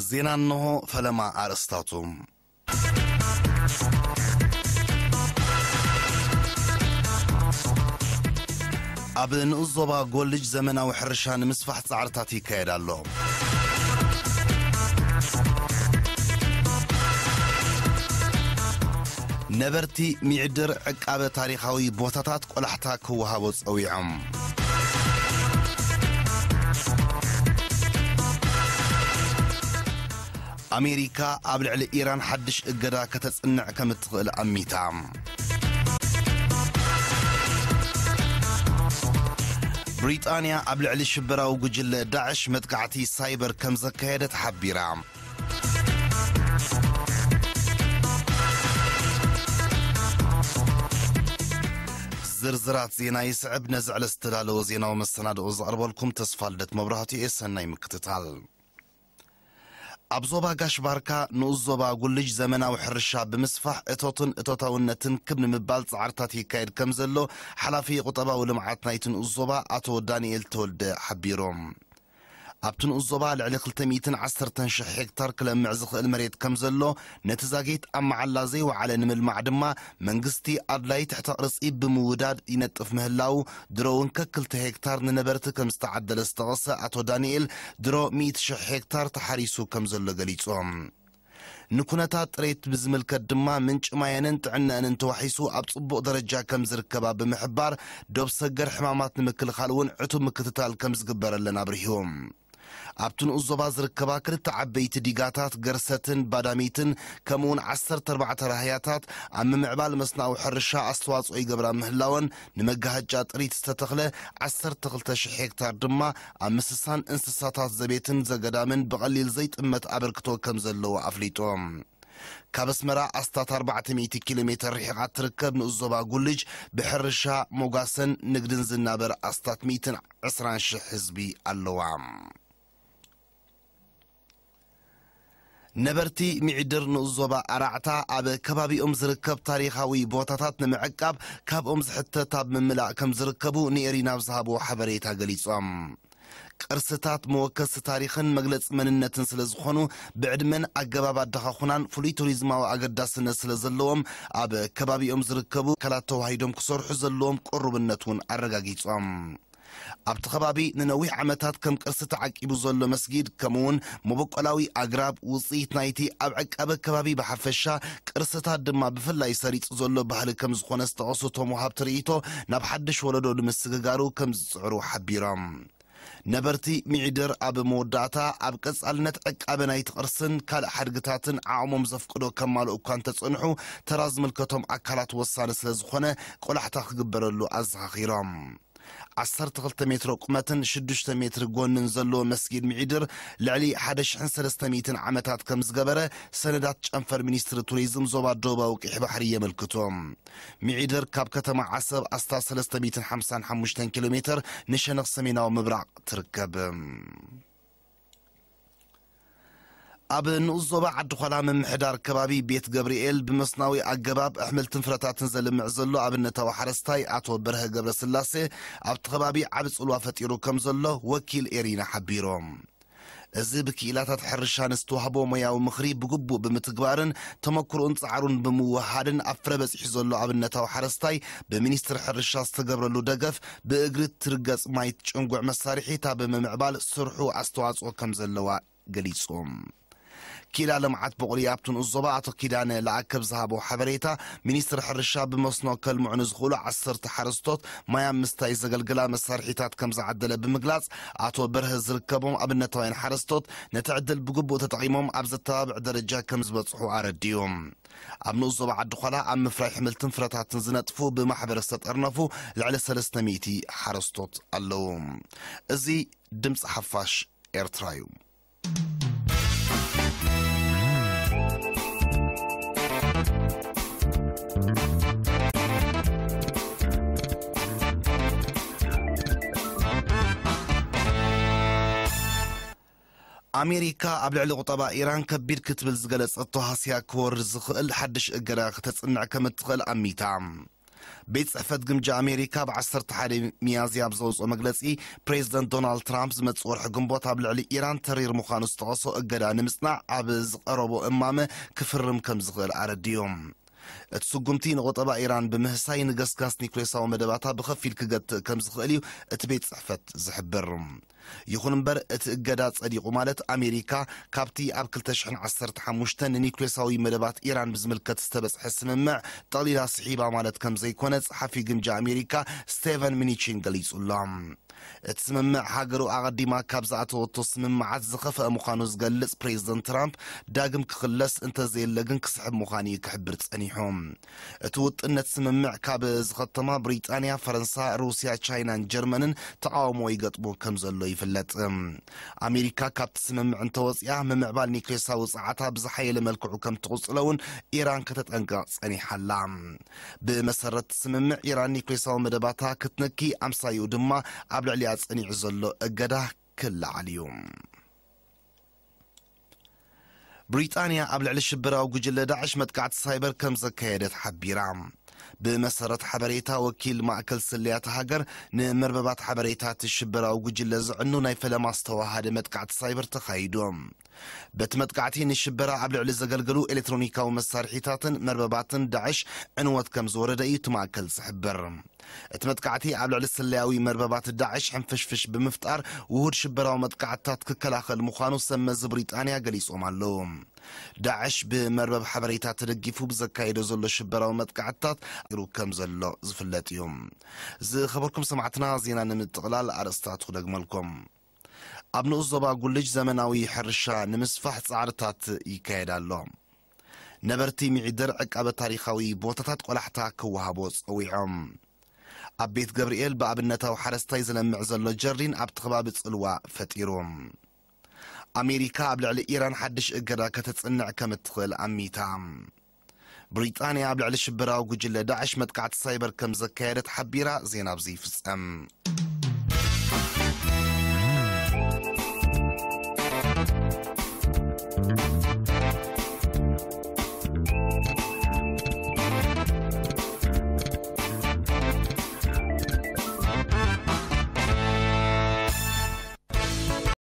ዜና እንሆ፣ ፈለማ ኣርእስታቱ። ኣብ ንኡስ ዞባ ጎልጅ ዘመናዊ ሕርሻ ንምስፋሕ ጻዕርታት ይካየድ ኣሎ። ነበርቲ ሚዕድር ዕቃበ ታሪኻዊ ቦታታት ቆላሕታ ክወሃቦ ጸዊዖም። ኣሜሪካ ኣብ ልዕሊ ኢራን ሓድሽ እገዳ ከተጽንዕ ከም እትኽእል ኣሚታ። ብሪጣንያ ኣብ ልዕሊ ሽበራዊ ጉጅለ ዳዕሽ መጥቃዕቲ ሳይበር ከም ዘካየደት ሓቢራ። ዝርዝራት ዜና ይስዕብ። ነዚ ዕለት ዝተዳለወ ዜናዊ መሰናድኦ ዘቕርበልኩም ተስፋ ልደት መብራህቱ እየ። ሰናይ ምክትታል። ኣብ ዞባ ጋሽ ባርካ ንኡስ ዞባ ጉልጅ ዘመናዊ ሕርሻ ብምስፋሕ እቶትን እቶታውነትን ክብ ንምባል ጻዕርታት ይካየድ ከም ዘሎ ሓላፊ ቁጠባዊ ልምዓት ናይቲ ንኡስ ዞባ ኣቶ ዳንኤል ተወልደ ሓቢሮም። ኣብቲ ንኡስ ዞባ ልዕሊ ክልተ ሚእትን ዓሰርተን ሽሕ ሄክታር ክለምዕ ዝኽእል መሬት ከም ዘሎ፣ ነቲ ዛጌት ኣብ መዓላ ዘይወዓለ ንምልማዕ ድማ መንግስቲ ኣድላይ ትሕተ ቅርጺ ብምውዳድ ይነጥፍ ምህላው፣ ድሮ እውን ከክልተ ሄክታር ንነበርቲ ከም ዝተዓደለ ዝጠቐሰ ኣቶ ዳንኤል፣ ድሮ ሚእቲ ሽሕ ሄክታር ተሓሪሱ ከም ዘሎ ገሊጾም። ንኩነታት ጥሬት ብዝምልከት ድማ ምንጪ ማየንን ጥዕነአንን ተዋሒሱ ኣብ ጽቡቕ ደረጃ ከም ዝርከባ ብምሕባር፣ ዶብ ሰገር ሕማማት ንምክልኻል እውን ዕቱብ ምክትታል ከም ዝግበረለን ኣብሪሆም። ኣብቲ ንኡስ ዞባ ዝርከባ ክልተ ዓበይቲ ዲጋታት ገርሰትን ባዳሚትን ከምኡውን ዓሰርተ ኣርባዕተ ራህያታት ኣብ ምምዕባል መስናዊ ሕርሻ ኣስተዋጽኦ ይገብራ ምህላወን፣ ንመጋሃጫ ጥሪት ዝተተኽለ ዓሰርተ ክልተ ሽሕ ሄክታር ድማ ኣብ ምስሳን እንስሳታት ዘቤትን ዘገዳምን ብቐሊል ዘይጥመት ኣበርክቶ ከም ዘለዎ ኣፍሊጦም። ካብ ኣስመራ ኣስታት ኣርባዕተ ሚእቲ ኪሎ ሜትር ርሒቓ ትርከብ ንኡስ ዞባ ጉልጅ ብሕርሻ፣ ሞጋሰን ንግድን ዝናበር ኣስታት ሚእትን ዕስራን ሽሕ ህዝቢ ኣለዋ። ነበርቲ ሚዕድር ንኡስ ዞባ ኣራዕታ ኣብ ከባቢኦም ዝርከብ ታሪኻዊ ቦታታት ንምዕቃብ ካብኦም ዝሕተት ኣብ ምምላእ ከም ዝርከቡ ንኤሪና ኣብ ዝሃብዎ ሓበሬታ ገሊጾም። ቅርስታት መወከሲ ታሪኽን መግለጺ መንነትን ስለ ዝኾኑ፣ ብዕድመን ኣገባብ ኣደኻኹናን ፍሉይ ቱሪዝማዊ ኣገዳስነት ስለ ዘለዎም፣ ኣብ ከባቢኦም ዝርከቡ ኣካላት ተዋሂዶም ክሰርሑ ዘለዎም ቅሩብነት እውን ኣረጋጊጾም። ኣብቲ ከባቢ ንነዊሕ ዓመታት ከም ቅርሲ ተዓቂቡ ዘሎ መስጊድ፣ ከምኡውን መበቆላዊ ኣግራብ፣ ውጽኢት ናይቲ ኣብ ዕቃበ ከባቢ ብሓፈሻ፣ ቅርስታት ድማ ብፍላይ ሰሪጹ ዘሎ ባህሊ ከም ዝኾነ ዝጠቐሱ እቶም ወሃብቲ ርእይቶ፣ ናብ ሓድሽ ወለዶ ንምስግጋሩ ከም ዝጽዕሩ ሓቢሮም። ነበርቲ ሚዒደር ኣብ መወዳእታ፣ ኣብ ቀጻልነት ዕቃበ ናይቲ ቅርስን ካልእ ሓድግታትን ዓቕሞም ዘፍቅዶ ከማልኡ እኳ እንተጸንሑ፣ ተራ ዝምልከቶም ኣካላት ወሳኒ ስለ ዝኾነ፣ ቆላሕታ ክግበረሉ ኣዘኻኺሮም። ዓሰርተ ክልተ ሜትሮ ቁመትን ሽዱሽተ ሜትሪ ጎንን ዘለዎ መስጊድ ሚዒድር፣ ልዕሊ ሓደ ሽሕን ሰለስተ ሚእትን ዓመታት ከም ዝገበረ ሰነዳት ጨንፈር ሚኒስትሪ ቱሪዝም ዞባ ደቡባዊ ቀይሕ ባሕሪ የመልክቱ። ሚዒደር ካብ ከተማ ዓሰብ ኣስታት ሰለስተ ሚእትን ሓምሳን ሓሙሽተን ኪሎ ሜትር ንሸነኽ ሰሜናዊ ምብራቕ ትርከብ። ኣብ ንኡስ ዞባ ዓዲ ዃላ ምምሕዳር ከባቢ ቤት ገብርኤል ብመስናዊ ኣገባብ ኣሕምልትን ፍረታትን ዘልምዕ ዘሎ ኣብነታዊ ሓረስታይ ኣቶ በርሀ ገብረስላሴ፣ ኣብቲ ከባቢ ዓቢ ጽልዋ ፈጢሩ ከም ዘሎ ወኪል ኤሪና ሓቢሮም። እዚ ብክኢላታት ሕርሻ ንዝተዋህቦ ሞያዊ ምኽሪ ብግቡእ ብምትግባርን ተመክሮኡን ጻዕሩን ብምውህሃድን ኣብ ፍረ በጺሑ ዘሎ ኣብነታዊ ሓረስታይ፣ ብሚኒስትሪ ሕርሻ ዝተገብረሉ ደገፍ ብእግሪ ትርገጽ ማይ ትጭንጉዕ መሳርሒታ ብምምዕባል ስርሑ ኣስተዋጽኦ ከም ዘለዋ ገሊጹ። ክኢላ ልምዓት በቑሊ ኣብቲ ንኡስ ዞባ ኣቶ ኪዳነ ለኣከብ ዝሃቦ ሓበሬታ፣ ሚኒስትሪ ሕርሻ ብመስኖ ከልምዑ ንዝኽእሉ ዓሰርተ ሓረስቶት ማይ ኣብ ምስታይ ዘገልግላ መሳርሒታት ከም ዝዓደለ ብምግላጽ፣ ኣቶ በርሀ ዝርከቦም ኣብነታውያን ሓረስቶት ነቲ ዕድል ብግቡእ ተጠቒሞም ኣብ ዘተባብዕ ደረጃ ከም ዝበጽሑ ኣረዲኡ። ኣብ ንኡስ ዞባ ዓዲ ዃላ ኣብ ምፍራይ ኣሕምልትን ፍረታትን ዝነጥፉ ብማሕበር ዝተጠርነፉ ልዕሊ ሰለስተ ሚእቲ ሓረስቶት ኣለዉ። እዚ ድምጺ ሓፋሽ ኤርትራ እዩ። ኣሜሪካ ኣብ ልዕሊ ቁጠባ ኢራን ከቢድ ክትብል ዝገለጸቶ ሃስያ ክወርድ ዝኽእል ሓድሽ እገዳ ከተጽንዕ ከም እትኽእል ኣሚታ። ቤት ጽሕፈት ግምጃ ኣሜሪካ ብ ዓሰርተ ሓደ ሚያዝያ ኣብ ዘውፅኦ መግለጺ፣ ፕሬዚደንት ዶናልድ ትራምፕ ዝመጽእ ወርሒ ግንቦት ኣብ ልዕሊ ኢራን ተሪር ምዃኑ ዝጠቐሶ እገዳ ንምጽናዕ ኣብ ዝቐረቦ እማመ ክፍርም ከም ዝኽእል ኣረዲኡ። እቲ ስጉምቲ ንቑጠባ ኢራን ብምህሳይ ንገስጋስ ኒውክሌሳዊ መደባታ ብኸፊል ክገትእ ከም ዝኽእል እዩ እቲ ቤት ጽሕፈት ዝሕብር። ይኹን እምበር፣ እቲ እገዳ ጸዲቑ ማለት ኣሜሪካ ካብቲ ኣብ ክልተ ሽሕን ዓሰርተ ሓሙሽተን ንኒውክሌሳዊ መደባት ኢራን ብዝምልከት ዝተበጽሐ ስምምዕ ጠቕሊላ ስሒባ ማለት ከም ዘይኮነ ጸሓፊ ግምጃ ኣሜሪካ ስቴቨን ሚኒቺን ገሊጹ ኣሎ። እቲ ስምምዕ ሃገሩ ኣቐዲማ ካብ ዝኣተወቶ ስምምዓት ዝኸፍአ ምዃኑ ዝገልጽ ፕሬዚደንት ትራምፕ፣ ዳግም ክኽለስ እንተዘየለ ግን ክስሕብ ምዃኑ እዩ ክሕብር ጸኒሑ። እቲ ውጥን ነቲ ስምምዕ ካብ ዝኸተማ ብሪጣንያ፣ ፈረንሳ፣ ሩስያ፣ ቻይናን ጀርመንን ተቓውሞ ይገጥሞ ከም ዘሎ ይፍለጥ። ኣሜሪካ ካብቲ ስምምዕ እንተወፂኣ፣ ምምዕባል ኒውክሌሳዊ ጸዓታ ብዝሓየለ መልክዑ ከም ትቕጽሎ እውን ኢራን ከተጠንቅቕ ጸኒሓ ኣላ። ብመሰረት ስምምዕ፣ ኢራን ኒውክሌሳዊ መደባታ ክትንኪ፣ ኣምሳይኡ ድማ ኣብ ልዕሊኣ ጸኒዑ ዘሎ እገዳ ክለዓል እዩ። ብሪጣንያ ኣብ ልዕሊ ሽበራዊ ጉጅለ ዳዕሽ መጥቃዕቲ ሳይበር ከም ዘካየደት ሓቢራ። ብመሰረት ሓበሬታ ወኪል ማእከል ስለያት ሃገር፣ ንመርበባት ሓበሬታ እቲ ሽበራዊ ጉጅለ ዝዕኑ ናይ ፈለማ ዝተዋሃደ መጥቃዕቲ ሳይበር ተኻይዱ። በቲ መጥቃዕቲ ንሽበራ ኣብ ልዕሊ ዘገልግሉ ኤሌክትሮኒካዊ መሳርሒታትን መርበባትን ዳዕሽ ዕንወት ከም ዝወረደ እዩ እቲ ማእከል ዝሕብር። እቲ መጥቃዕቲ ኣብ ልዕሊ ስለያዊ መርበባት ዳዕሽ ሕንፍሽፍሽ ብምፍጣር፣ ውሁድ ሽበራዊ መጥቃዕትታት ክከላኸል ምዃኑ ሰብ መዚ ብሪጣንያ ገሊጾም ኣለዉ። ዳዕሽ ብመርበብ ሓበሬታ ተደጊፉ ብዘካየዶ ዘሎ ሽበራዊ መጥቃዕትታት ሩ ከም ዘሎ ዝፍለጥ እዩ። ዝኸበርኩም ሰማዕትና፣ ዜና ንምጥቕላል ኣርእስታት ክደግመልኩም። ኣብ ንኡስ ዞባ ጉልጅ ዘመናዊ ሕርሻ ንምስፋሕ ጻዕርታት ይካየድ ኣሎ። ነበርቲ ሚዒደር ዕቃበ ታሪኻዊ ቦታታት ቆላሕታ ክወሃቦ ጸዊዖም። ኣብ ቤት ገብርኤል ብኣብነታዊ ሓረስታይ ዝለምዕ ዘሎ ጀርዲን ኣብቲ ከባቢ ጽልዋ ፈጢሩ። ኣሜሪካ ኣብ ልዕሊ ኢራን ሓድሽ እገዳ ከተጽንዕ ከም እትኽእል ኣሚታ። ብሪጣንያ ኣብ ልዕሊ ሽበራዊ ጉጅለ ዳዕሽ መጥቃዕቲ ሳይበር ከም ዘካየደት ሓቢራ። ዜና ኣብዚ ይፍጸም።